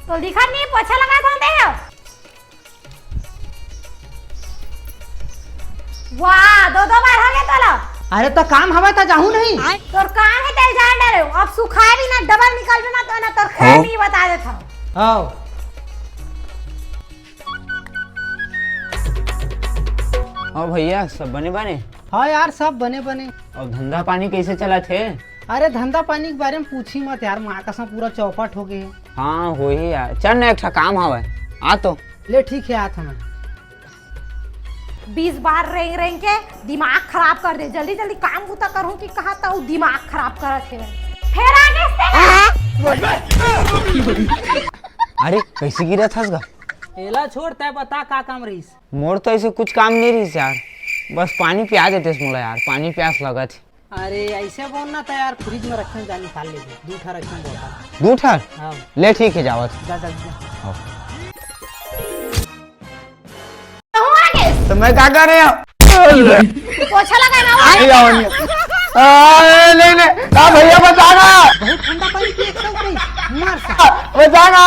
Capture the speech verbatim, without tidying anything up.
तो दिखत नहीं, पोछा लगा था दे। वाह, दो दो बार हो गया तोला। अरे तो काम हवे त जाहू नहीं। तोर काम है तेल जान डरे। अब सुखाए भी ना, डबल निकल भी ना तो ना तोर खैर हाँ। नहीं बता देता। हाँ। और भैया, सब बने बने? हाँ यार, सब बने बने। और धंधा पानी कैसे चलत हे? अरे, धंधा पानी के बारे में पूछी मत यार, माँ कसम पूरा चौपट हो गए। हाँ, होही यार। चल ना, एक ठा काम हवय, आ तो। ले, ठीक है, आत हमें। बीस बार रेंग रेंग के दिमाग खराब कर दे। जल्दी जल्दी काम बूता करूँ कि कहा तो दिमाग खराब करत हे। फेर आगे से ना। अरे, कैसे गिरत हस गा? एला छोड़, तै बता का काम रहीस? मोर तो ऐसे कुछ काम नहीं रहीस यार, बस पानी पिया देतेस मोला यार, पानी प्यास लगत हे। अरे, ऐसे बोल ना, तो यार, फ्रिज में रखे जा, निकाल ले, दू ठा रखे बोतल। दू ठा? हाँ। ले, ठीक है, जावत। जा, जा, जा। हाँ। कहूँ आगे? तो मैं क्या कर रहे हूँ? पोछा लगा ना, नहीं, आओ, नहीं। आ, नहीं, नहीं, नहीं। हाँ, भैया, बचाना। बहुत ठंडा पानी पिए, एक सौ रुपये। मार सा। बचाना।